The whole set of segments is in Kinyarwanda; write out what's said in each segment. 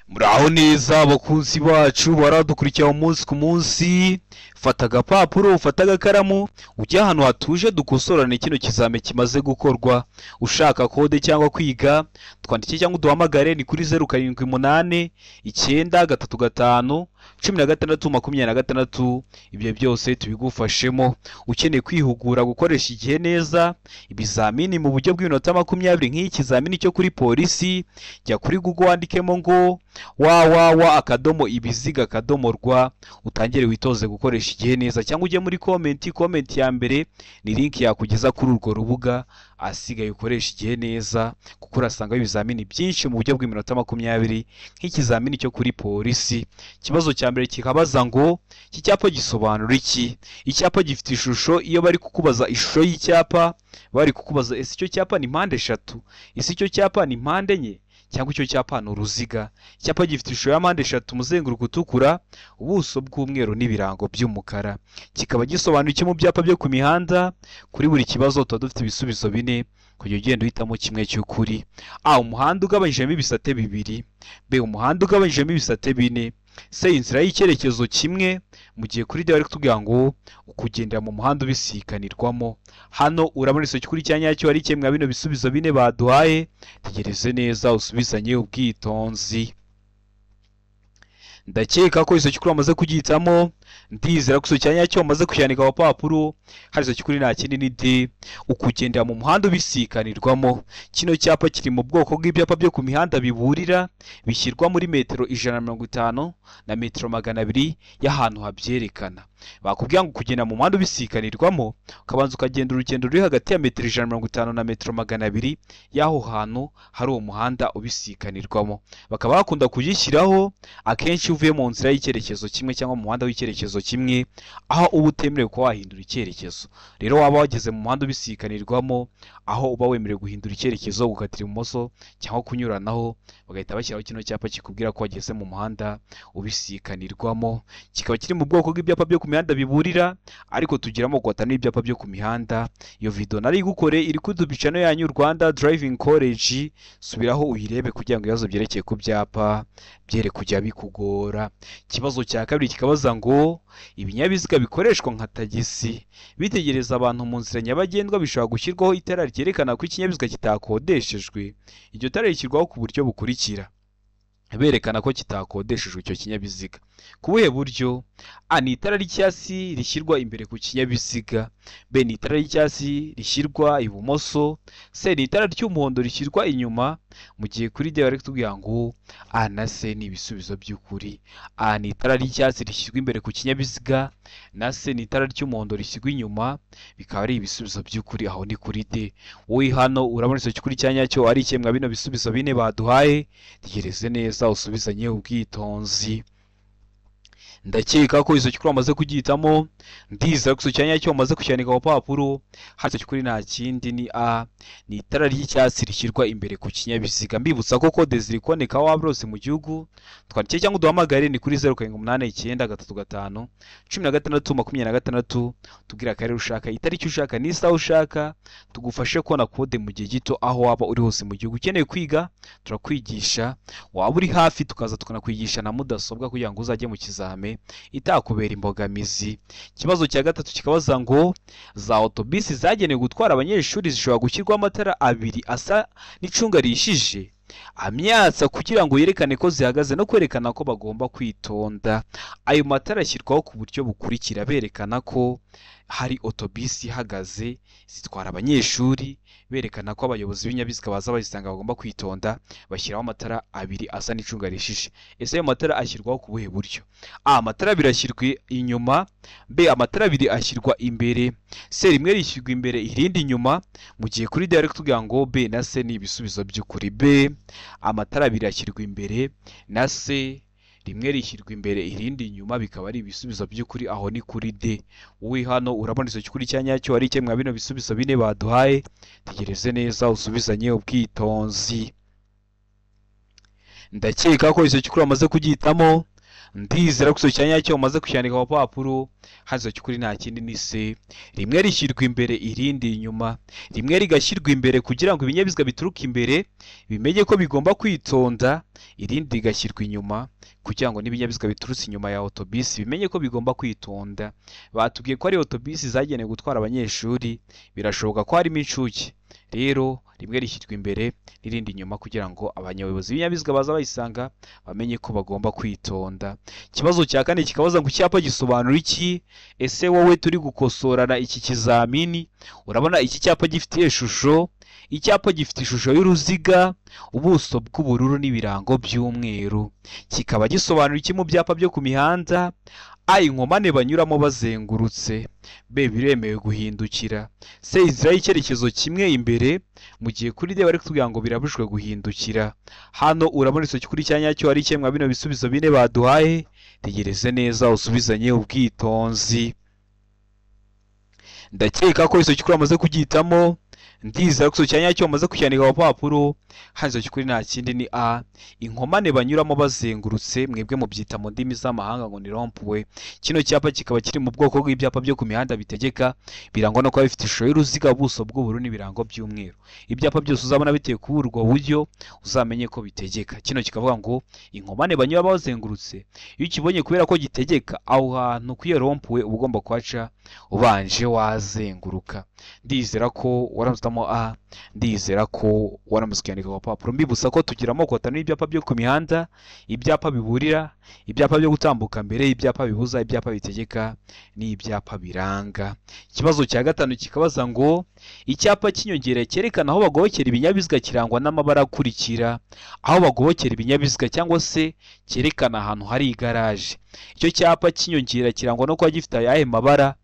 Muraho neza abakunzi bacu baradukurikira umunsi ku munsi. Fata agapapuro, ufate agakaramu, ujye ahantu hatuje dukosorane kino kizame kimaze gukorwa. Ushaka kode cyangwa kwiga, twandike cyangwa uduhamagare ni kuri 078 935 16 26. Ibyo byose tubigufashemo. Ukeneye kwihugura gukoresha igihe neza, ibizamini mu buryo bw'iminota 20 nk'ikizamini cyo kuri polisi, jya kuri Google wandikemo ngo www.ibiziga.rwa, utangire witoze gukoresha igihe neza, cyangwa ujye muri comment. Comment ya mbere ni link yakugeza kuri urwo rubuga, asigaye ukoresha igihe neza kuko urasanga ibizamini byinshi mu buryo bw'iminota 20 nk'ikizamini cyo kuri polisi. Ikibazo cya mbere kikabaza ngo iki cyapa gisobanura iki? Icyapa gifite ishusho. Iyo bari kukubaza ishusho y'icyapa, bari kukubaza ese icyo cyapa ni mpande eshatu, ese icyo cyapa ni mpande enye, cyangwa icyo cyapa ni uruziga. Icyapa gifite ishusho ya mpande eshatu, umuzenguruko utukura, ubuso bw'umweru n'ibirango by'umukara. Kikaba gisobanura iki mu byapa byo ku mihanda? Kuri buri kibazo tuba dufite ibisubizo bine, kujya ugenda uhitamo kimwe cy'ukuri. A, umuhanda ugabanyijemo ibisate bibiri. B, umuhanda ugabanyijemo ibisate bine. C, inzira y'icyerekezo kimwe. Mu gihe kuri D bari kutubwira ngo ukugendera mu muhanda ubisikanirwamo. Hano urabona iso cy'ukuri cya nyacyo ari kimwe bino bisubizo bine baduhaye. Tegereze neza usubizanye ubwitonzi. Ndakeka ko iso cy'ukuri wamaze kugihitamo, ndizera ko iso cya nyacyo wamaze kucyandika ku papuro. Hari iso cy'ukuri nta kindi ni D, ukugendera mu muhanda ubisikanirwamo. Kino cyapa kiri mu bwoko bw'ibyapa byo ku mihanda biburira, bishyirwa muri metero 150 na metero 200 y'ahantu habyerekana. Bakubwira ngo kugenda mu muhanda ubisikanirwamo, ukabanza ukagenda urugendo ruri hagati ya metero 150 na metero 200 y'aho hantu hari uwo muhanda ubisikanirwamo. Bakaba bakunda kugishyiraho akenshi uvuye mu nzira y'icyerekezo kimwe cyangwa mu muhanda w'icyerekezo kimwe, aho uba utemerewe kuba wahindura icyerekezo. Rero waba wageze mu muhanda ubisikanirwamo, aho uba wemerewe guhindura icyerekezo, gukatira ibumoso cyangwa kunyuranaho, bagahita bashyiraho kino cyapa kikubwira ko wageze mu muhanda ubisikanirwamo. Kikaba kiri mu bwoko bw'ibyapa byo ku mihanda biburira, ariko tugiramo guhata n'ibyapa byo ku mihanda. Iyo video nari igukore iri kuri YouTube channel yanyu Rwanda Driving College, subiraho uyirebe kugira ngo ibibazo byerekeye ku byapa byere kujya bikugora. Ikibazo cya kabiri kikabaza ngo ibinyabiziga bikoreshwa nka tagisi bitegereza abantu mu nzira nyabagendwa bishobora gushyirwaho itara ryerekana ko ikinyabiziga kitakodeshejwe. Iryo tara rishyirwaho ku buryo bukurikira: berekana ko kitakodeshejwe icyo kinyabiziga. Ku buhe buryo? A, ni itara ry'icyatsi rishyirwa imbere ku kinyabiziga. B, ni itara ry'icyatsi rishyirwa ibumoso. C, ni itara ry'umuhondo rishyirwa inyuma. Mu gihe kuri D bari kutubwira ngo A na C ni ibisubizo by'ukuri. A ni itara ry'icyatsi rishyirwa imbere ku kinyabiziga, na C ni itara ry'umuhondo rishyirwa inyuma, bikaba ari ibisubizo by'ukuri. Aho ni kuri D. Wowe hano urabona icyo cy'ukuri cya nyacyo ari ikemwa bino bisubizo bine baduhaye. Tegereze neza usubizanye ubwitonzi. Ndakeka ko iso cy'ukuri wamaze kugihitamo, ndizera ko iso cya nyacyo wamaze kucyandika ku papuro. Hari icyo cy'ukuri nta kindi ni A, ni itara ry'icyatsi rishyirwa imbere ku kinyabiziga. Mbibutsa ko kode ziri kuboneka aho waba hose mu gihugu, twandike cyangwa uduhamagare ni kuri 078 935 16 26, tubwire akarere ushaka, itariki ushaka n'isaha ushaka, tugufashe kubona kode mu gihe gito aho waba uri hose mu gihugu. Ukeneye kwiga turakwigisha, waba uri hafi tukaza tukanakwigisha na mudasobwa kugira ngo uzajye mu kizame itakubera imbogamizi. Ikibazo cya gatatu kikabaza ngo za otobisi zagenewe gutwara abanyeshuri zishobora gushyirwaho amatara abiri asa n'icunga rihishije amyatsa kugira ngo yerekane ko zihagaze no kwerekana ko bagomba kwitonda. Ayo matara ashyirwaho ku buryo bukurikira: berekana ko hari otobisi ihagaze zitwara abanyeshuri, berekana ko abayobozi b'ibinyabiziga baza bazisanga bagomba kwitonda, bashyiraho amatara abiri asa n'icunga rihishije. Ese ayo matara ashyirwaho ku buhe buryo? A, amatara abiri ashyirwa inyuma. B, amatara abiri ashyirwa imbere. C, rimwe rishyirwa imbere irindi inyuma. Mu gihe kuri D bari kutubwira ngo B na C ni ibisubizo by'ukuri. B, amatara abiri ashyirwa imbere, na C, rimwe rishyirwa imbere irindi inyuma, bikaba ari ibisubizo by'ukuri. Aho ni kuri D. Wowe hano urabona icyo cy'ukuri cya nyacyo ari ikemwa bino bisubizo bine baduhaye. Tegereze neza usubizanye ubwitonzi. Ndakeka ko icyo cy'ukuri wamaze kugihitamo, Ndizera ko icyo nyacyo umaze kucyandika ku papuro. Hano cy'ukuri nta kindi ni C. Rimwe rishyirwa imbere irindi inyuma, rimwe rigashyirwa imbere kugira ngo ibinyabiziga bituruka imbere bimenye ko bigomba kwitonda, irindi rigashyirwa inyuma kugira ngo n'ibinyabiziga biturutse inyuma ya otobisi bimenye ko bigomba kwitonda. Batubwiye ko ari otobisi zagenewe gutwara abanyeshuri, birashoboka ko harimo inshuke. Rero rimwe rishyirwa imbere n'irindi inyuma kugira ngo abanyabuyobozi b'ibinyabiziga baza bayisanga bamenye ko bagomba kwitonda. Ikibazo cya kane kikabaza ngo icyapa gisobanura iki? Ese wowe turi gukosorana iki kizamini, urabona iki cyapa gifite ishusho? Icyapa gifite ishusho y'uruziga, ubuso bw'ubururu n'ibirango by'umweru. Kikaba gisobanura iki mu byapa byo ku mihanda? A, inkomane banyuramo bazengurutse. B, biremewe guhindukira. C, inzira y'icyerekezo kimwe imbere, mu gihe kuri D bari kutubwira ngo birabujijwe guhindukira. Hano urabona icyo kuri cya nyacyo ari kimwe bino bisubizo bine baduhaye. Tegereze neza usubizanye ubwitonzi. Ndakeka ko icyo kuri amaze kugihitamo. Ndizera ko icyo nyacyo bamaze kucyandika ku papuro. Hano icyo kuri nta kindi ni A, inkomane banyuramo bazengurutse, mwebwe mubyita mu ndimi z'amahanga ngo ni rond-point. Kino cyapa kikaba kiri mu bwoko bw'ibyapa byo ku mihanda bitegeka, birangwa no kuba bifite ishusho y'uruziga, ubuso bw'ubururu n'ibirango by'umweru. Ibyapa byose uzabona biteye kuri urwo buryo uzamenye ko bitegeka. Kino kikavuga ngo inkomane banyuramo bazengurutse, iyo ukibonye kubera ko gitegeka aho hantu ku iyo rond-point uba ugomba kuhaca ubanje wazenguruka. Ndizera ko waramutse A, ndizera ko waramutse ukiyandika ku papuro. Mbibutsa ko tugira amoko atanu y'ibyapa byo ku mihanda: ibyapa biburira, ibyapa byo gutambuka mbere, ibyapa bibuza, ibyapa bitegeka n'ibyapa biranga. Ikibazo cya gatanu kikabaza ngo icyapa cy'inyongera cyerekana aho bagobokera ibinyabiziga kirangwa n'amabara akurikira. Aho bagobokera ibinyabiziga cyangwa se cyerekana ahantu hari igaraje. Icyo cyapa cy'inyongera kirangwa no kuba gifite ayahe mabara?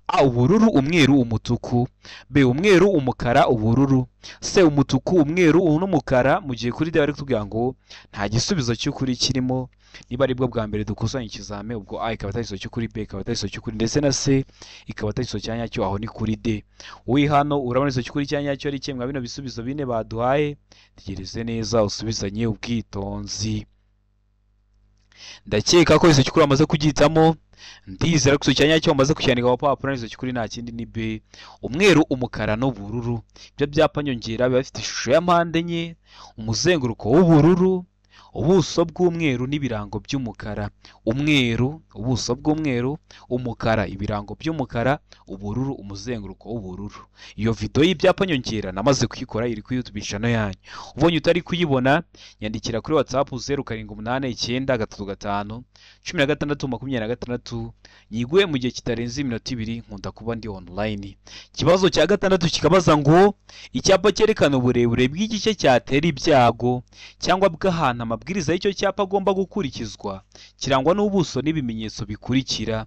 A, ubururu, umweru, umutuku. B, umweru, umukara, ubururu. C, umutuku, umweru n'umukara. Mu gihe kuri D bari kutubwira ngo nta gisubizo cy'ukuri kirimo. Niba aribwo bwa mbere dukusanya ikizame, ubwo A ikaba atari igisubizo cy'ukuri, B ikaba atari igisubizo cy'ukuri, ndetse na C ikaba atari igisubizo cya nyacyo, aho ni kuri D. Uri hano urabona igisubizo cy'ukuri cya nyacyo ari kimwe bino bisubizo bine baduhaye. Tegereze neza usubizanye ubwitonzi. Ndakeka ko igisubizo cy'ukuri bamaze kugihitamo. Ndizera ko icyo nyacyo bamaze kucyandika ku papuro. Igisubizo cy'ukuri nta kindi ni B, umweru, umukara n'ubururu. Ibyo byapa nyongera biba bifite ishusho ya mpande enye, umuzenguruko w'ubururu, ubuso bw'umweru n'ibirango by'umukara. Umweru, ubuso bw'umweru, umukara, ibirango by'umukara, ubururu, umuzenguruko w'ubururu. Iyo video y'ibyapa nyongera namaze kuyikora, iri kuri YouTube channel yanyu. Ubonye utari kuyibona, nyandikira kuri WhatsApp 0789 35 16 26, nyiguhe mu gihe kitarenze iminota 2, nkunda kuba ndi online. Ikibazo cya gatandatu kikabaza ngo icyapa cyerekana uburebure bw'igice cyatera ibyago cyangwa bw'ahantu amabwiriza y'icyo cyapa agomba gukurikizwa kirangwa n'ubuso n'ibimenyetso bikurikira.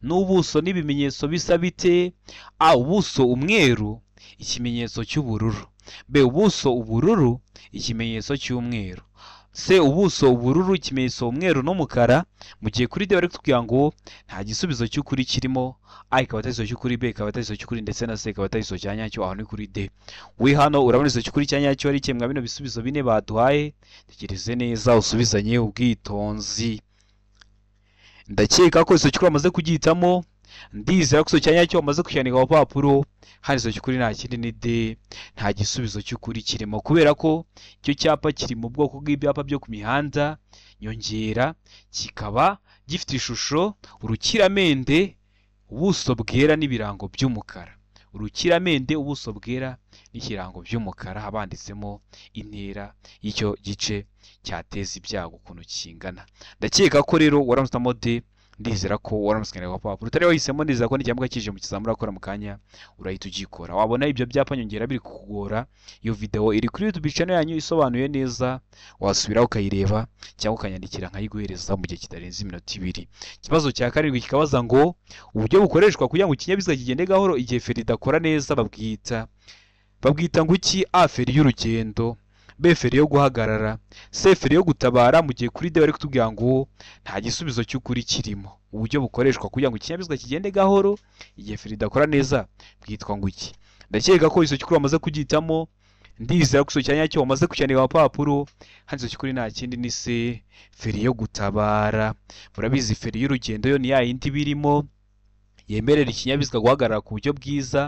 N'ubuso n'ibimenyetso bisa bite? A, ubuso umweru, ikimenyetso cy'ubururu. B, ubuso ubururu, ikimenyetso cy'umweru. C, ubuso ubururu, ikimenyetso umweru n'umukara. Mu gihe kuri D bari kutubwira ngo nta gisubizo cy'ukuri kirimo. A ikaba atari igisubizo cy'ukuri, B ikaba atari igisubizo cy'ukuri, ndetse na C ikaba atari igisubizo cya nyacyo, aho ni kuri D. We hano urabona igisubizo cy'ukuri cya nyacyo ari kimwe bino bisubizo bine baduhaye. Tegereze neza usubizanye ubwitonzi. Ndakeka ko igisubizo cy'ukuri bamaze kugihitamo. Ndizera ko igisubizo cya nyacyo bamaze kucyandika ku papuro. Hano igisubizo cy'ukuri nta kindi ni D, nta gisubizo cy'ukuri kirimo, kubera ko icyo cyapa kiri mu bwoko bw'ibyapa byo ku mihanda nyongera, kikaba gifite ishusho urukiramende, ubuso bwera n'ibirango by'umukara. Urukiramende, ubuso bwera n'ikirango by'umukara, habanditsemo intera y'icyo gice cyateza ibyago ukuntu kingana. Ndakeka ko rero waramutse D, ndizera ko waramutse ku papuro. Utari wahisemo, ndizera ko n'icyambuka kije mu kizamura akora mu kanya urahita ugikora. Wabona ibyo byapa nyongera biri kukugora, iyo video iri kuri YouTube channel yanyu isobanuye neza, wasubira ukayireba cyangwa ukanyandikira nkayiguhereza mu gihe kitarenze iminota 2. Ikibazo cya karindwi kikabaza ngo uburyo bukoreshwa kugira ngo ikinyabiziga kigende gahoro igihe feri idakora neza babwita ngo iki? A, feri y'urugendo. B, feri yo guhagarara. C, feri yo gutabara. Mu gihe kuri D bari kutubwira ngo nta gisubizo cy'ukuri kirimo. Uburyo bukoreshwa kugira ngo ikinyabiziga kigende gahoro igihe feri idakora neza bwitwa ngo iki? Ndakeka ko igisubizo cy'ukuri bamaze kugihitamo. Ndizera ko icyo nyacyo wamaze kucyandika ku papuro. Handitse cy'ukuri nta kindi ni se feri yo gutabara. Murabizi feri y'urugendo yo ni ya yindi birimo yemerera ikinyabiziga guhagarara ku buryo bwiza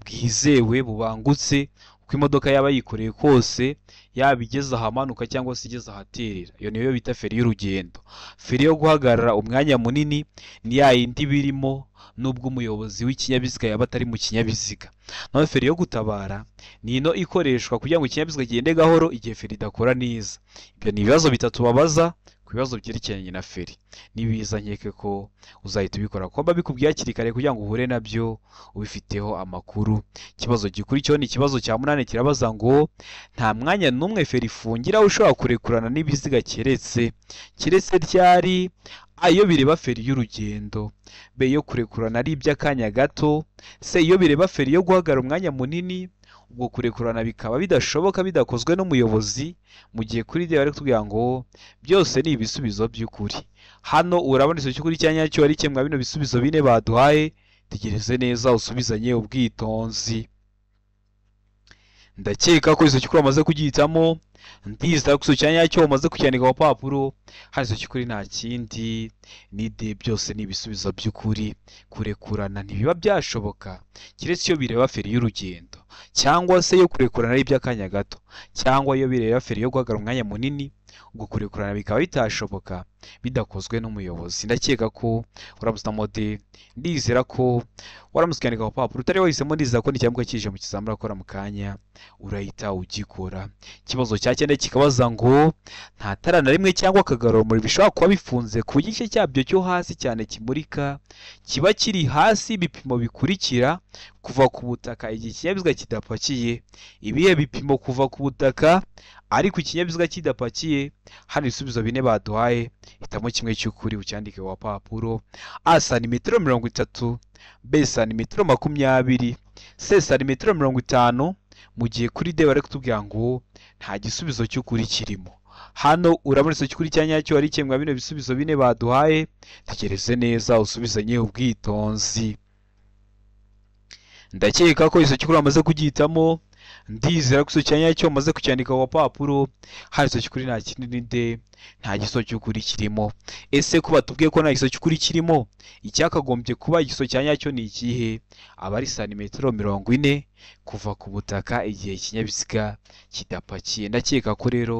bwizewe bubangutse, uko imodoka yaba yikoreye kose, yaba igeze ahamanuka cyangwa se igeze ahaterera. Iyo niyo bita feri y'urugendo. Feri yo guhagarara umwanya munini ni ya yindi birimo nubwo umuyobozi w'ikinyabiziga yaba atari mu kinyabiziga. Naho feri yo gutabara ni ino ikoreshwa kugira ngo ikinyabiziga kigende gahoro igihe feri idakora neza. Ibyo ni ibibazo bitatu babaza ku bibazo byerekeranye na feri. Nibiza nkeke ko uzahita ubikora kuko mbabikubwiye hakiri kare kugira ngo uhure nabyo ubifiteho amakuru. Ikibazo gikurikiyeho ni ikibazo cya 8 kirabaza ngo nta mwanya n'umwe feri ifungira ushobora kurekurana n'ibiziga keretse ryari? A, iyo bireba feri y'urugendo. B, iyo kurekurana ari iby'akanya gato. C, iyo bireba feri yo guhagarara umwanya munini, ubwo kurekurana bikaba bidashoboka bidakozwe n'umuyobozi. Mu gihe kuri D bari kutubwira ngo byose ni ibisubizo by'ukuri. Hano urabona icyo cy'ukuri cya nyacyo ari kimwe bino bisubizo bine baduhaye. Tegereze neza usubizanye ubwitonzi. Ndakeka ko icyo cy'ukuri wamaze kugihitamo. Ndizera ko icyo cya nyacyo wamaze kucyandika ku papuro. Hano icyo cy'ukuri nta kindi ni D, byose ni ibisubizo by'ukuri. Kurekurana ntibiba byashoboka keretse iyo bireba feri y'urugendo, cyangwa se yo kurekurana ari iby'akanya gato, cyangwa iyo bireba feri yo guhagarara umwanya munini, ubwo kurekurana bikaba bitashoboka bidakozwe n'umuyobozi. Ndakeka ko uramutse na mode, ndizera ko waramutse ukandika ku papuro utari wahisemo, ndizera ko nicyamuka kije mu kizamura akora mu kanya urahita ugikora. Ikibazo cya 9 kikabaza ngo nta tara na rimwe cyangwa akagarurarumuri bishobora kuba bifunze ku gice cyabyo cyo hasi cyane kimurika kiba kiri hasi ibipimo bikurikira kuva ku butaka igihe ikinyabiziga kidapakiye. Ibihe bipimo kuva ku butaka ariko ikinyabiziga kidapakiye? Hano ibisubizo bine baduhaye, hitamo kimwe cy'ukuri ucyandike wa papuro. A, santimetero 30, B, santimetero 20, C, santimetero 50. Mu gihe kuri D bari kutubwira ngo nta gisubizo cy'ukuri kirimo. Hano urabona icyo cy'ukuri cya nyacyo ari kimwe bino bisubizo bine baduhaye. Tegereze neza usubizanye ubwitonzi. Ndakeka ko icyo cy'ukuri wamaze kugihitamo. Ndizera ko icyo cya nyacyo wamaze kucyandika ku papuro. Hano icyo cy'ukuri nta kindi ni D, nta gisubizo cy'ukuri kirimo. Ese ko batubwiye ko nta gisubizo cy'ukuri kirimo, icyakagombye kuba igisubizo cya nyacyo ni ikihe? Aba ari santimetero 40 kuva ku butaka igihe ikinyabiziga kidapakiye. Ndakeka ko rero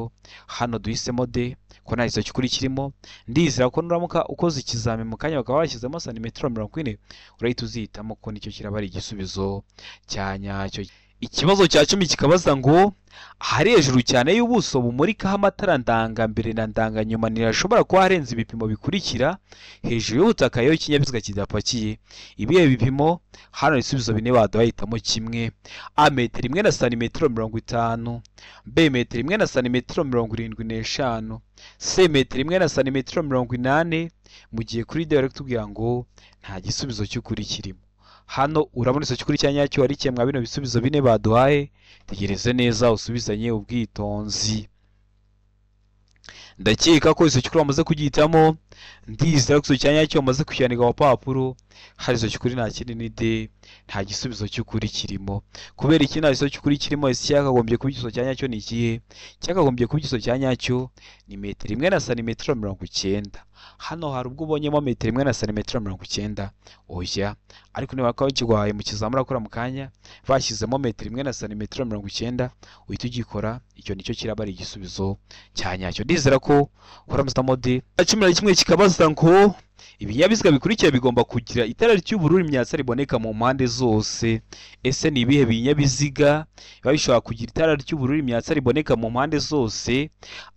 hano duhisemo D ko nta gisubizo cy'ukuri kirimo. Ndizera ko nuramuka ukoze ikizami mu kanya bakaba bashyizemo santimetero 40 urahita uzihitamo ko nicyo kiraba ari igisubizo cya nyacyo. Ikibazo cya 10 kikabaza ngo ahari hejuru cyane y'ubuso bumurikaho amatara ndangambere na ndanganyuma ntihashobora kuba harenze ibipimo bikurikira hejuru y'ubutaka iyo ikinyabiziga kidapakiye. Ibihe bipimo? Hano ibisubizo bine baduhaye, hitamo kimwe. A, metero 1 na santimetero 50, B, metero 1 na santimetero 75, C, metero 1 na santimetero 80. Mu gihe kuri D bari kutubwira ngo nta gisubizo cy'ukuri kirimo. Hano urabona icyo cy'ukuri cya nyacyo ari kimwe bino bisubizo bine baduhaye. Tegereze neza usubizanye ubwitonzi. Ndakeka ko icyo cy'ukuri wamaze kugihitamo. Ndizera ko icyo cya nyacyo wamaze kucyandika ku papuro. Hari icyo cy'ukuri nta kindi ni D, nta gisubizo cy'ukuri kirimo. Kubera iki nta gisubizo cy'ukuri kirimo? Ese cyakagombye kuba igisubizo cya nyacyo ni ikihe? Cyakagombye kuba igisubizo cya nyacyo ni metero 1 na santimetero 90. Hano hari ubwo ubonyemo metero 1 na santimetero 90? Oya. Ariko niba bakaba bakiguhaye mu kizamura akora mu kanya bashyizemo metero 1 na santimetero 90 uhita ugikora. Icyo nicyo kiraba ari igisubizo cya nyacyo. Ndizera ko uramutse na mode. 11 kikabaza ngo ibinyabiziga bikurikira bigomba kugira itara ry'ubururu imyatsa riboneka mu mpande zose. Ese ni ibihe binyabiziga biba bishobora kugira itara ry'ubururu imyatsa riboneka mu mpande zose?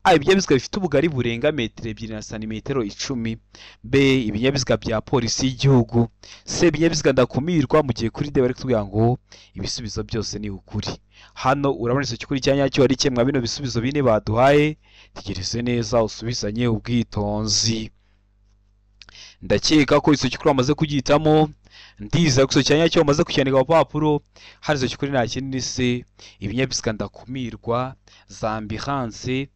A, ibinyabiziga bifite ubugari burenga metero 2 na santimetero 10, B, ibinyabiziga bya polisi y'igihugu, C, ibinyabiziga ndakumirwa. Mu gihe kuri D bari kutubwira ngo ibisubizo byose ni ukuri. Hano urabona icyo cy'ukuri cya nyacyo ari kimwe bino bisubizo bine baduhaye. Tegereze neza usubizanye ubwitonzi. Ndakeka ko icyo cy'ukuri wamaze kugihitamo. Ndizera ko icyo cya nyacyo wamaze kucyandika ku papuro. Hari icyo cy'ukuri nta kindi ni C, ibinyabiziga ndakumirwa, za ambulance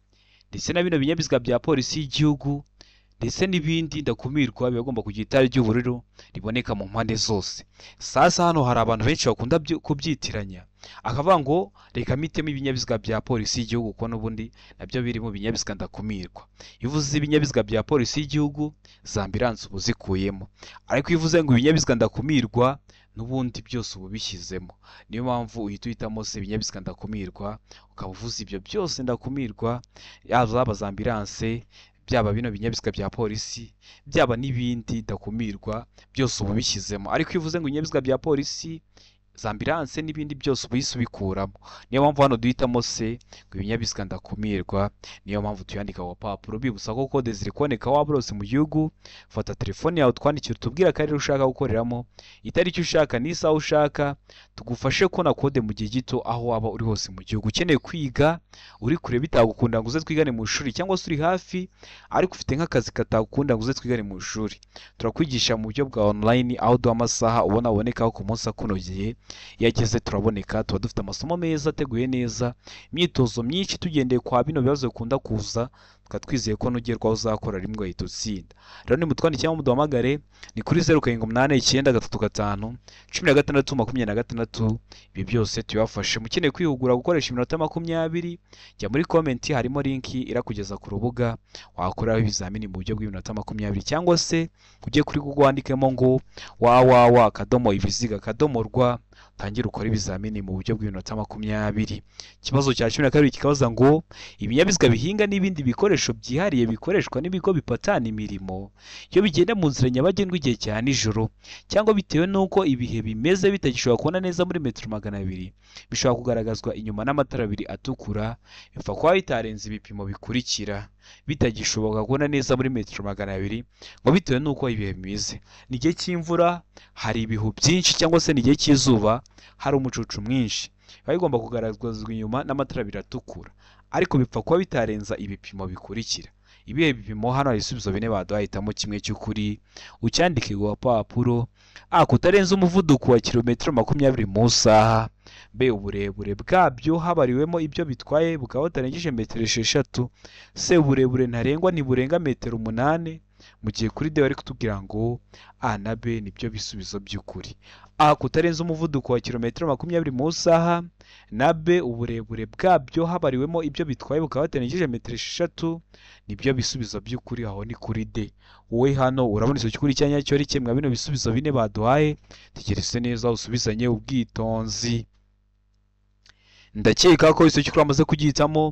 ndetse na bino binyabiziga bya polisi y'igihugu ndetse n'ibindi ndakumirwa biba bigomba kugira itara ry'ubururu riboneka mu mpande zose. Sasa hano hari abantu benshi bakunda kubyitiranya, akavuga ngo reka mpitemo ibinyabiziga bya polisi y'igihugu kuko n'ubundi nabyo biri mu binyabiziga ndakumirwa. Iyo uvuze ibinyabiziga bya polisi y'igihugu, za ambilanse uba uzikuyemo, ariko iyo uvuze ngo ibinyabiziga ndakumirwa, n'ubundi byose uba ubishyizemo. Niyo mpamvu uhita uhitamo se ibinyabiziga ndakumirwa, ukaba uvuze ibyo byose ndakumirwa, yaba za ambilanse, byaba bino binyabiziga bya polisi, byaba n'ibindi ndakumirwa, byose uba ubishyizemo. Ariko iyo uvuze ngo ibinyabiziga bya polisi, za ambilanse n'ibindi byose uba uhise ubikuramo. Niyo mpamvu hano duhitamo se ngo ibinyabiziga ndakumirwa, niyo mpamvu tuyandika ku gapapuro. Bibutsa ko kode ziri kuboneka waba hose mu gihugu. Fata telefone yawe twandikire, utubwire akarere ushaka gukoreramo, itariki ushaka n'isaha ushaka, tugufashe kubona kode mu gihe gito aho waba uri hose mu gihugu. Ukeneye kwiga uri kure bitagukunda ngo uze twigane mu ishuri, cyangwa se uri hafi ariko ufite nk'akazi katagukunda ngo uze twigane mu ishuri, turakwigisha mu buryo bwa online, aho duha amasaha ubona ubonekaho ku munsi akunogeye. Iyo ageze turaboneka, tuba dufite amasomo meza ateguye neza, imyitozo myinshi tugendeye kwa bino bibazo bikunda kuza, tukaba twizeye ko nugerwaho uzakora rimwe ugahita utsinda. Rero nimutwandikire cyangwa muduhamagare ni kuri 0789 35 16 26. Ibi byose tubibafashe. Mukeneye kwihugura gukoresha iminota 20, jya muri comment harimo link irakugeza ku rubuga wakoreraho ibizamini mu buryo bw'iminota 20, cyangwa se ujye kuri Google wandikemo ngo www.ibiziga.rw, utangire ukore ibizamini mu buryo bw'iminota 20. Ikibazo cya 12 kikabaza ngo ibinyabiziga bihinga n'ibindi bikoresho byihariye bikoreshwa n'ibigo bipatana imirimo, iyo bigenda mu nzira nyabagendwa igihe cya nijoro cyangwa bitewe n'uko ibihe bimeze bitagishobora kubona neza muri metero 200, bishobora kugaragazwa inyuma n'amatara abiri atukura, bipfa kuba bitarenze ibipimo bikurikira. Bitagishoboka kubona neza muri metero 200 ngo bitewe n'uko ibihe bimeze, ni igihe cy'imvura hari ibihu byinshi, cyangwa se ni igihe cy'izuba hari umucucu mwinshi, biba bigomba kugaragazwa inyuma n'amatara abiri atukura, ariko bipfa kuba bitarenza ibipimo bikurikira. Ibihe bipimo? Hano hari ibisubizo bine baduhaye, hitamo kimwe cy'ukuri ucyandike ku gapapuro. A, kutarenza umuvuduko wa kilometero 20 mu isaha. B, uburebure bwabyo habariwemo ibyo bitwaye bukaba butarengeje metero 6. C, uburebure ntarengwa ntiburenga metero 8. Mu gihe kuri D bari kutubwira ngo A na B nibyo bisubizo by'ukuri. A, kutarenza umuvuduko wa kilometero 20 mu isaha, na B, uburebure bwabyo habariwemo ibyo bitwaye bukaba butarengeje metero 6, nibyo bisubizo by'ukuri. Aho ni kuri D. Wowe hano urabona icyo cy'ukuri cya nyacyo ari kimwe bino bisubizo bine baduhaye? Tegereze neza usubizanye ubwitonzi. Ndakeka ko icyo cy'ukuri wamaze kugihitamo.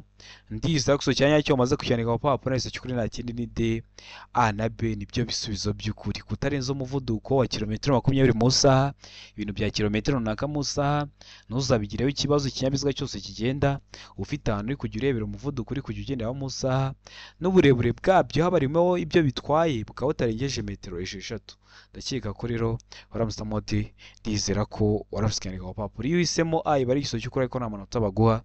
Ndizera ko icyo cya nyacyo wamaze kucyandika ku papuro. Icyo cy'ukuri nta kindi ni D. A na B nibyo bisubizo by'ukuri. Kutarenza umuvuduko wa kilometero 20 mu isaha, ibintu bya kilometero runaka mu isaha ntuzabigireho ikibazo. Ikinyabiziga cyose kigenda ufite ahantu uri kujya urebera umuvuduko uri kujya ugenderaho mu isaha, n'uburebure bwabyo habarimo ibyo bitwaye bukaba butarengeje metero 6. Ndakeka ko rero waramusamo D. Ndizera ko warabyandika ku papuro. Iyo uhisemo A iba ari igisubizo cy'ukuri ariko nta manota baguha.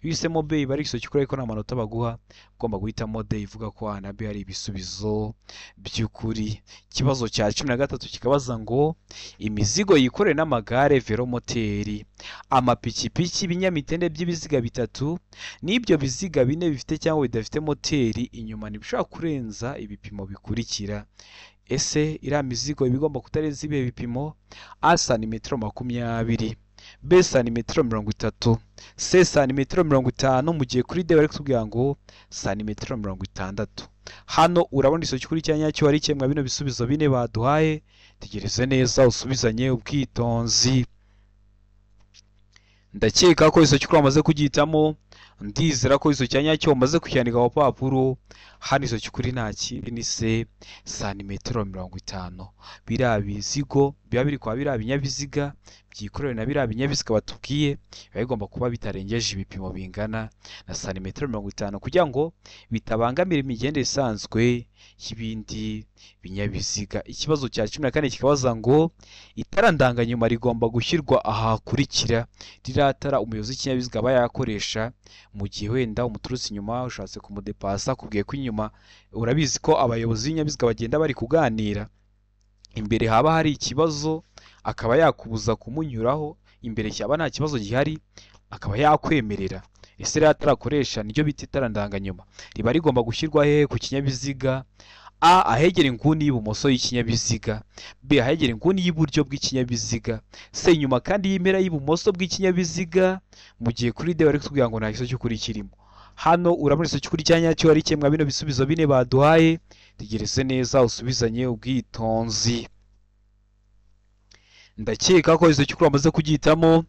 Iyo uhisemo B iba ari igisubizo cy'ukuri ariko nta manota baguha. Ugomba guhitamo D ivuga ko A na B ari ibisubizo by'ukuri. Ikibazo cya 13 kikabaza ngo imizigo yikorewe n'amagare velomoteri, amapikipiki, ibinyamitende by'ibiziga bitatu n'ibyo biziga bine bifite cyangwa bidafite moteri inyuma ntibishobora kurenza ibipimo bikurikira. Ese iriya mizigo iba igomba kutarenza ibihe bipimo? A, santimetero 20, B, santimetero 30, C, santimetero 50, mu gihe kuri D bari kutubwira ngo santimetero 60. Hano urabona icyo cy'ukuri cya nyacyo ari kimwe bino bisubizo bine baduhaye? Tegereze neza usubizanye ubwitonzi. Ndakeka ko icyo cy'ukuri wamaze kugihitamo. Ndizera ko icyo cya nyacyo wamaze kucyandika ku papuro. Hano icyo cy'ukuri nta kindi ni C, santimetero 50. Biriya bizigo biba biri kwa biriya binyabiziga byikorewe na biriya binyabiziga batubwiye, biba bigomba kuba bitarengeje ibipimo bingana na santimetero 50 kugira ngo bitabangamira imigendere isanzwe y'ibindi binyabiziga. Ikibazo cya 14 kikabaza ngo itara ndanganyuma rigomba gushyirwa ahakurikira. Ririya tara umuyobozi w'ikinyabiziga aba yakoresha mu gihe wenda umuturutse inyuma ushatse kumudepasa, akubwiye ko inyuma, urabizi ko abayobozi b'ibinyabiziga bagenda bari kuganira, imbere haba hari ikibazo akaba yakubuza kumunyuraho, imbere cyaba nta kibazo gihari akaba yakwemerera. Ese ririya tara akoresha niryo bita itara ndanganyuma, riba rigomba gushyirwa hehe ku kinyabiziga? A ahegera inguni y'ibumoso y'ikinyabiziga, B ahegera inguni y'iburyo bw'ikinyabiziga, C inyuma kandi y'impera y'ibumoso bw'ikinyabiziga, mu gihe kuri D bari kutubwira ngo nta gisubizo cy'ukuri kirimo. Hano urabona igisubizo cy'ukuri cya nyacyo ari kimwe bino bisubizo bine baduhaye. Tegereze neza usubizanye ubwitonzi. Ndakeka ko igisubizo cy'ukuri wamaze kugihitamo,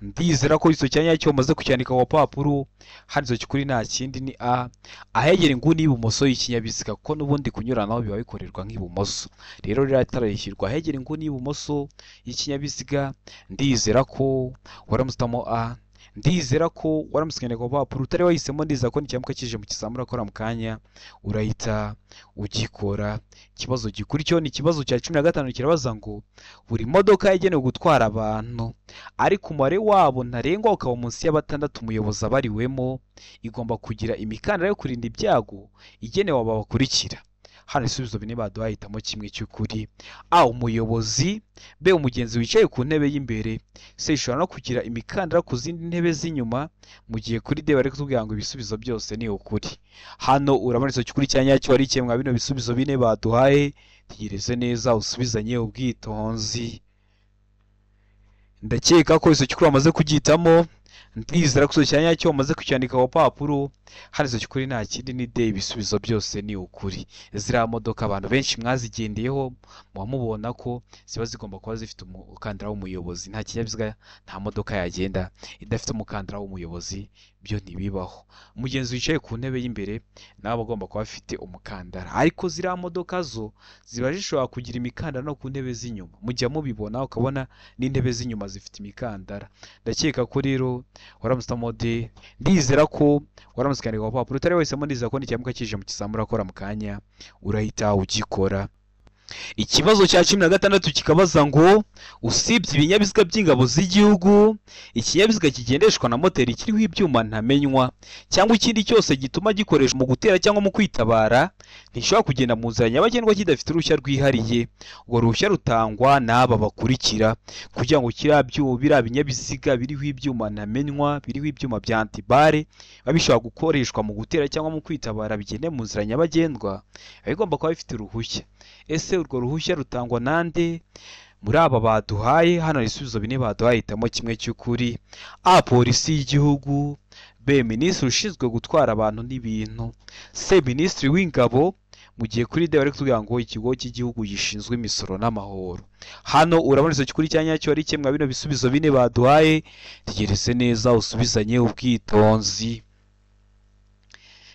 ndizera ko igisubizo cya nyacyo wamaze kucyandika ku papuro. Hano igisubizo cy'ukuri nta kindi ni A ahegera inguni y'ibumoso y'ikinyabiziga, kuko n'ubundi kunyuranaho biba bikorerwa nk'ibumoso. Rero ririya tara rishyirwa ahegera inguni y'ibumoso y'ikinyabiziga. Ndizera ko waramusitamo A, ndizera ko waramutse ukandika ku papuro. Utari wahisemo, ndizera ko nicyamuka kije mu kizamura akora mu kanya urahita ugikora. Ikibazo gikurikiyeho ni ikibazo cya 15, kirabaza ngo buri modoka yagenewe gutwara abantu ariko umubare wabo ntarengwa ukaba munsi ya 6 umuyobozi abariwemo, igomba kugira imikandara yo kurinda ibyago igenewe aba bakurikira. Hano ibisubizo bine baduhaye, hitamo kimwe cy'ukuri. A umuyobozi, B umugenzi wicaye ku ntebe y'imbere, C ishobora no kugira imikandara ku zindi ntebe z'inyuma, mu gihe kuri D bari kutubwira ngo ibisubizo byose ni ukuri. Hano urabona igisubizo cy'ukuri cya nyacyo ari kimwe bino bisubizo bine baduhaye. Tegereze neza usubizanye ubwitonzi. Ndakeka ko igisubizo cy'ukuri wamaze kugihitamo, ndizera ko igisubizo cya nyacyo wamaze kucyandika ku papuro. Hano igisubizo cy'ukuri nta kindi ni D, ibisubizo byose ni ukuri. Ziriya modoka abantu benshi mwazigendeyeho muba mubona ko ziba zigomba kuba zifite umukandara w'umuyobozi. Nta kinyabiziga, nta modoka yagenda idafite umukandara w'umuyobozi, byo ntibibaho. Umugenzi wicaye ku ntebe y'imbere nawe aba agomba kuba afite umukandara, ariko ziriya modoka zo ziba zishobora kugira imikandara no ku ntebe z'inyuma. Mujya mubibona ukabona n'intebe z'inyuma zifite imikandara. Ndakeka ko rero waramusitamo D, ndizera ko waramutse ukandika ku papuro. Utari wahisemo, ndizera ko nicyamuka kije mu kizamura akora mu kanya urahita ugikora. Ikibazo cya 16 kikabaza ngo usibye ibinyabiziga by'ingabo z'igihugu, ikinyabiziga kigendeshwa na moteri kiriho ibyuma ntamenywa cyangwa ikindi cyose gituma gikoreshwa mu gutera cyangwa mu kwitabara ntishobora kugenda mu nzira nyabagendwa kidafite uruhushya rwihariye. Urwo ruhushya rutangwa n'aba bakurikira. Kugira ngo biriya binyabiziga biriho ibyuma ntamenywa, biriho ibyuma bya antibare, biba bishobora gukoreshwa mu gutera cyangwa mu kwitabara bigende mu nzira nyabagendwa, biba bigomba kuba bifite uruhushya. Ese urwo ruhushya rutangwa nande? Muri aba baduhaye, hano ibisubizo bine baduhaye, hitamo kimwe cy'ukuri. A polisi y'igihugu, B minisitiri ushinzwe gutwara abantu n'ibintu, C minisitiri w'ingabo, mu gihe kuri D bari kutubwira ngo ikigo cy'igihugu gishinzwe imisoro n'amahoro. Hano urabona igisubizo cy'ukuri cya nyacyo ari kimwe bino bisubizo bine baduhaye. Tegereze neza usubizanye ubwitonzi.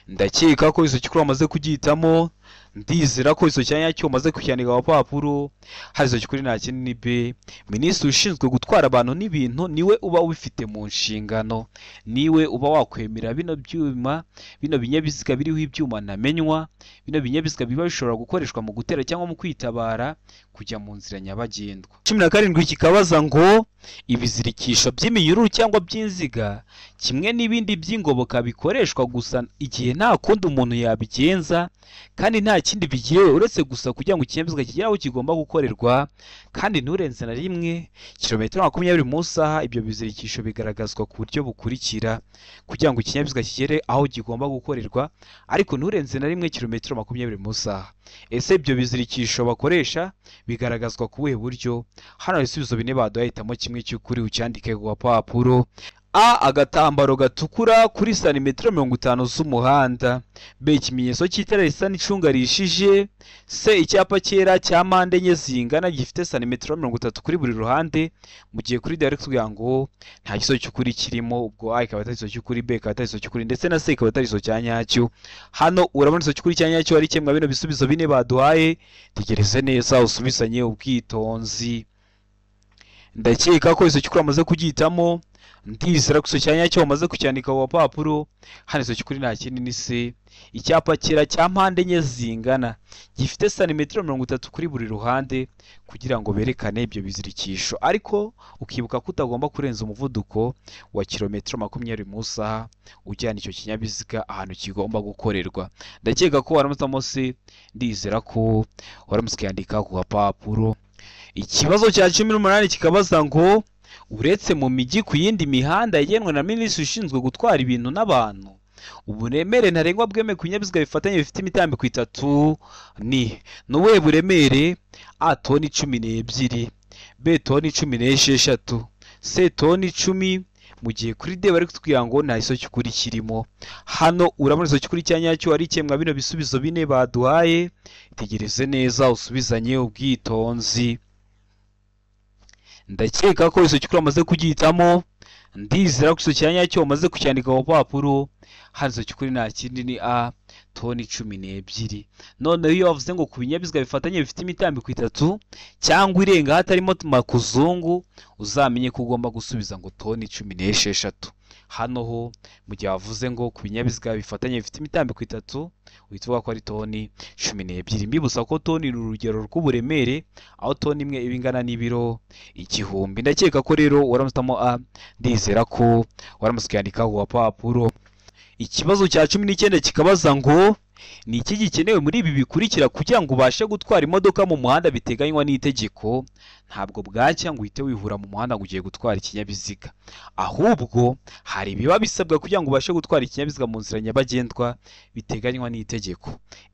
Ndakeka ko igisubizo cy'ukuri wamaze kugihitamo, ndizera ko igisubizo cya nyacyo wamaze kucyandika ku papuro. Hano igisubizo cy'ukuri nta kindi ni B, minisitiri ushinzwe gutwara abantu n'ibintu niwe uba ubifite mu nshingano, niwe uba wakwemera bino byuma, bino binyabiziga biriho ibyuma ntamenywa, bino binyabiziga biba bishobora gukoreshwa mu gutera cyangwa mu kwitabara kujya mu nzira nyabagendwa. 17 kikabaza ngo ibizirikisho by'iminyururu cyangwa by'inziga kimwe n'ibindi by'ingoboka bikoreshwa gusa igihe nta kundi umuntu yabigenza kandi nta kindi bigiyewe uretse gusa kugira ngo ikinyabiziga kigere aho kigomba gukorerwa kandi nturenze na rimwe kilometero 20 mu isaha. Ibyo bizirikisho bigaragazwa ku buryo bukurikira: kugira ngo ikinyabiziga kigere aho kigomba gukorerwa ariko nturenze na rimwe kilometero 20 mu isaha. Ese ibyo bizirikisho bakoresha bigaragazwa ku buhe buryo? Hano ibisubizo bine baduhaye, hitamo kimwe cy'ukuri ucyandike ku gapapuro. A agatambaro gatukura kuri santimetero 50 z'umuhanda, B ikimenyetso cy'itara risa n'icunga rihishije, C icyapa cyera cya mpande enye zingana gifite santimetero 30 kuri buri ruhande, mu gihe kuri D bari kutubwira ngo nta gisubizo cy'ukuri kirimo. Ubwo A ikaba atari igisubizo cy'ukuri, B ikaba atari igisubizo cy'ukuri, ndetse na C ikaba atari igisubizo cya nyacyo. Hano urabona igisubizo cy'ukuri cya nyacyo ari kimwe bino bisubizo bine baduhaye. Tegereze neza usubizanye ubwitonzi. Ndakeka ko igisubizo cy'ukuri wamaze kugihitamo, ndizera ko igisubizo cya nyacyo wamaze kucyandika ku papuro. Hano igisubizo cy'ukuri nta kindi ni C icyapa cyera cya mpande enye zingana gifite santimetero 30 kuri buri ruhande, kugira ngo berekane ibyo bizirikisho, ariko ukibuka ko utagomba kurenza umuvuduko wa kilometero 20 mu isaha ujyana icyo kinyabiziga ahantu kigomba gukorerwa. Ndakeka ko waramutse C, ndizera ko waramutse ukiyandika ku gapapuro. Ikibazo cya 18 kikabaza ngo uretse mu mijyi ku yindi mihanda yagenwe na minisitiri ushinzwe gutwara ibintu n'abantu, Uburemere ntarengwa bwemewe ku binyabiziga bifatanye bifite imitambiko itatu ni ubuhe buremere? A toni 12, B toni 16, C toni 10, mu gihe kuri D bari kutubwira ngo nta gisozi cy'ukuri kirimo. Hano urabona igisozi cy'ukuri cya nyacyo ari ikemwa bino bisubizo bine baduhaye. Itegereze neza usubizanye ubwitonzi. Ndakeka ko igisozi cy'ukuri wamaze kugihitamo, ndizera ko igisozi cya nyacyo wamaze kucyandika ku rupapuro. Hano igisozi cy'ukuri nta kindi ni A toni 12. Noneho iyo bavuze ngo ku binyabiziga bifatanye bifite imitambiko itatu cyangwa irenga hatarimo makuzungu, uzamenye ko ugomba gusubiza ngo toni 16. Hano ho mu gihe bavuze ngo ku binyabiziga bifatanye bifite imitambiko itatu, uhita uvuga ko ari toni 12. Mbibutsa ko toni ni urugero rw'uburemere, aho toni imwe iba ingana n'ibiro 1000. Ndakeka ko rero waramusitamo A, ndizera ko waramutse ukiyandika ku gapapuro. Ikibazo cya 19 kikabaza ngo ni iki gikenewe muri ibi bikurikira kugira ngo ubashe gutwara imodoka mu muhanda biteganywa n'itegeko? Ntabwo bwacya ngo uhite wihura mu muhanda ngo ugiye gutwara ikinyabiziga, ahubwo hari ibiba bisabwa kugira ngo ubashe gutwara ikinyabiziga mu nzira nyabagendwa biteganywa n'itegeko.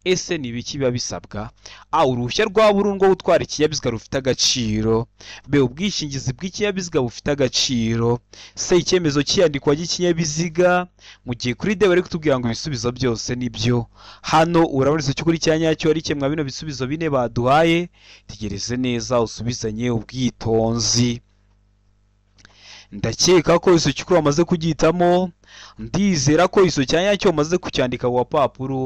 Ese ni ibiki biba bisabwa? A uruhushya rwa burundu rwo gutwara ikinyabiziga rufite agaciro, B ubwishingizi bw'ikinyabiziga bufite agaciro, C icyemezo cy'iyandikwa ry'ikinyabiziga, mu gihe kuri D bari kutubwira ngo ibisubizo byose ni byo. Hano urabona igisozi cy'ukuri cya nyacyo ari ikemwa bino bisubizo bine baduhaye. Tegereze neza usubizanye ubwitonzi. Ndakeka ko igisozi cy'ukuri wamaze kugihitamo, ndizera ko igisozi cya nyacyo wamaze kucyandika ku gapapuro.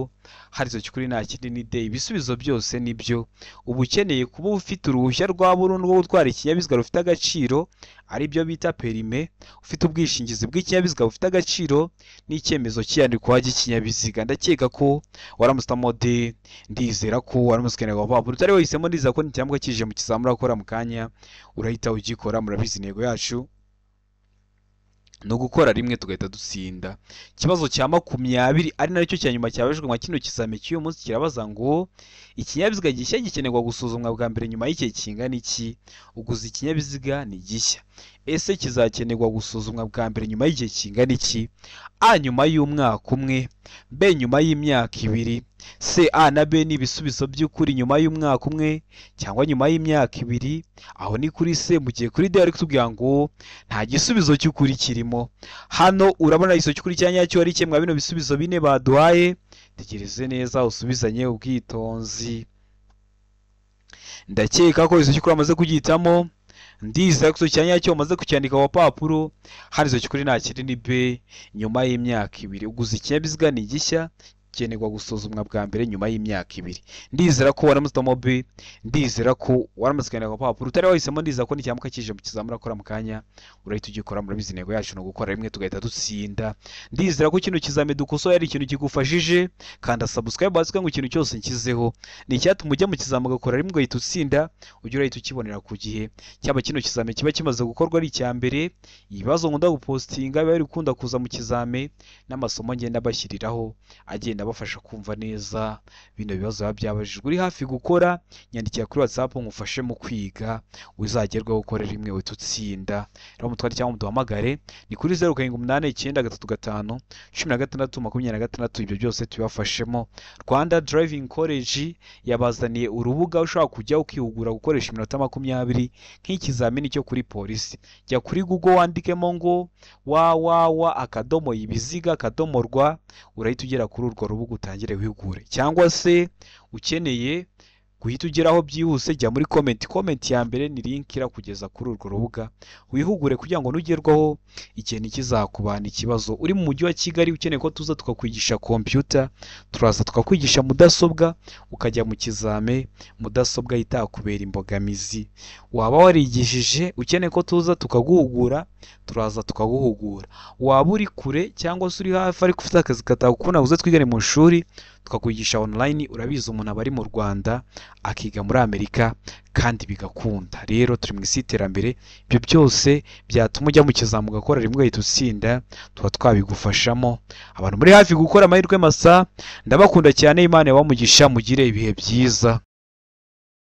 Hari igisozi cy'ukuri nta kindi ni D, ibisubizo byose ni byo. Uba ukeneye kuba ufite uruhushya rwa burundu rwo gutwara ikinyabiziga rufite agaciro, ari byo bita perime, ufite ubwishingizi bw'ikinyabiziga bufite agaciro n'icyemezo cy'iyandikwa ry'ikinyabiziga. Ndakeka ko waramusitamo D, ndizera ko waramutse ukiyandika ku gapapuro. Utari wahisemo, ndizera ko nicyamuka kije mu kizamura gukora mu kanya urahita ugikora. Murabizi intego yacu ni ugukora rimwe tugahita dutsinda. Ikibazo cya 20 ari nacyo cya nyuma cyabajijwe nka kino kizame cy'uyu munsi kirabaza ngo ikinyabiziga gishya gikenerwa gusuzumwa bwa mbere nyuma y'igihe kingana iki? Uguze ikinyabiziga ni gishya, ese kizakenerwa gusuzumwa bwa mbere nyuma y'igihe kingana iki? A nyuma y'umwaka umwe, B nyuma y'imyaka 2, C A na B ni ibisubizo by'ukuri nyuma y'umwaka umwe cyangwa nyuma y'imyaka 2. Aho ni kuri C, mu gihe kuri D bari kutubwira ngo nta gisubizo cy'ukuri kirimo. Hano urabona igisozi cy'ukuri cya nyacyo ari ikemwa bino bisubizo bine baduhaye. Tegereze neza usubizanye ubwitonzi. Ndakeka ko igisozi cy'ukuri wamaze kugihitamo, ndizera ko igisozi cya nyacyo wamaze kucyandika ku gapapuro. Hano igisozi cy'ukuri nta kindi ni B nyuma y'imyaka 2. Uguze ikinyabiziga ni gishya gikenerwa gusuzumwa bwa mbere nyuma y'imyaka 2. Ndizera ko waramusitamo B, ndizera ko waramutse ukiyandika ku gapapuro. Utari wahisemo, ndizera ko nicyamuka kije mu kizamura gukora mu kanya urahita ugikora. Murabizi intego yacu ni ugukora rimwe tugahita dutsinda. Ndizera ko kino kizame dukosoye ari ikintu kigufashije. Kanda subscribe hasi ngo ikintu cyose nshyizeho ni icyatuma ujya mu kizame ugakora rimwe ugahita utsinda, ujye urahita ukibonera ku gihe. Cyaba kino kizame kiba kimaze gukorwa ari icya mbere, ibibazo nkunda gupostinga biba biri gukunda kuza mu kizame n'amasomo ngenda bashyiriraho agenda abafasha kumva neza bino bibazo biba byabajijwe. Uri hafi gukora, nyandikira kuri WhatsApp ngufashe mu kwiga, uzagerwaho gukora rimwe uhita utsinda. Rero mutware cyangwa muduhamagare ni kuri 0 7 8 9 3 5 16 26. Ibyo byose tubibafashemo. Rwanda Driving College yabazaniye urubuga ushobora kujya ukihugura gukoresha iminota 20 nk'ikizamini cyo kuri polisi. Jya kuri Google wandikemo ngo www.ibiziga.rwa, urahita ugera kuri urwo rubuga utangire wihugure. Cyangwa se ukeneye guhita ugeraho byihuse, jya muri comment. Comment ya mbere ni link irakugeza kuri urwo rubuga wihugure, kugira ngo nugerwaho igihe ntikizakubana ikibazo. Uri mu mujyi wa Kigali ukeneye ko tuza tukakwigisha computer, turaza tukakwigisha mudasobwa, ukajya mu kizame mudasobwa itakubera imbogamizi. Waba warigishije ukeneye ko tuza tukaguhugura, turaza tukaguhugura. Waba uri kure cyangwa se uri hafi ariko ufite akazi katakukunda, uze twigane mu ishuri tukakwigisha online. Urabizi umuntu aba ari mu Rwanda akiga muri Amerika kandi bigakunda. Rero turi mu isi y'iterambere, ibyo byose byatuma ujya mu kizami ugakora rimwe ugahita utsinda, tuba twabigufashamo. Abantu muri hafi gukora amahirwe masa, ndabakunda cyane. Imana ibahe umugisha, mugire ibihe byiza.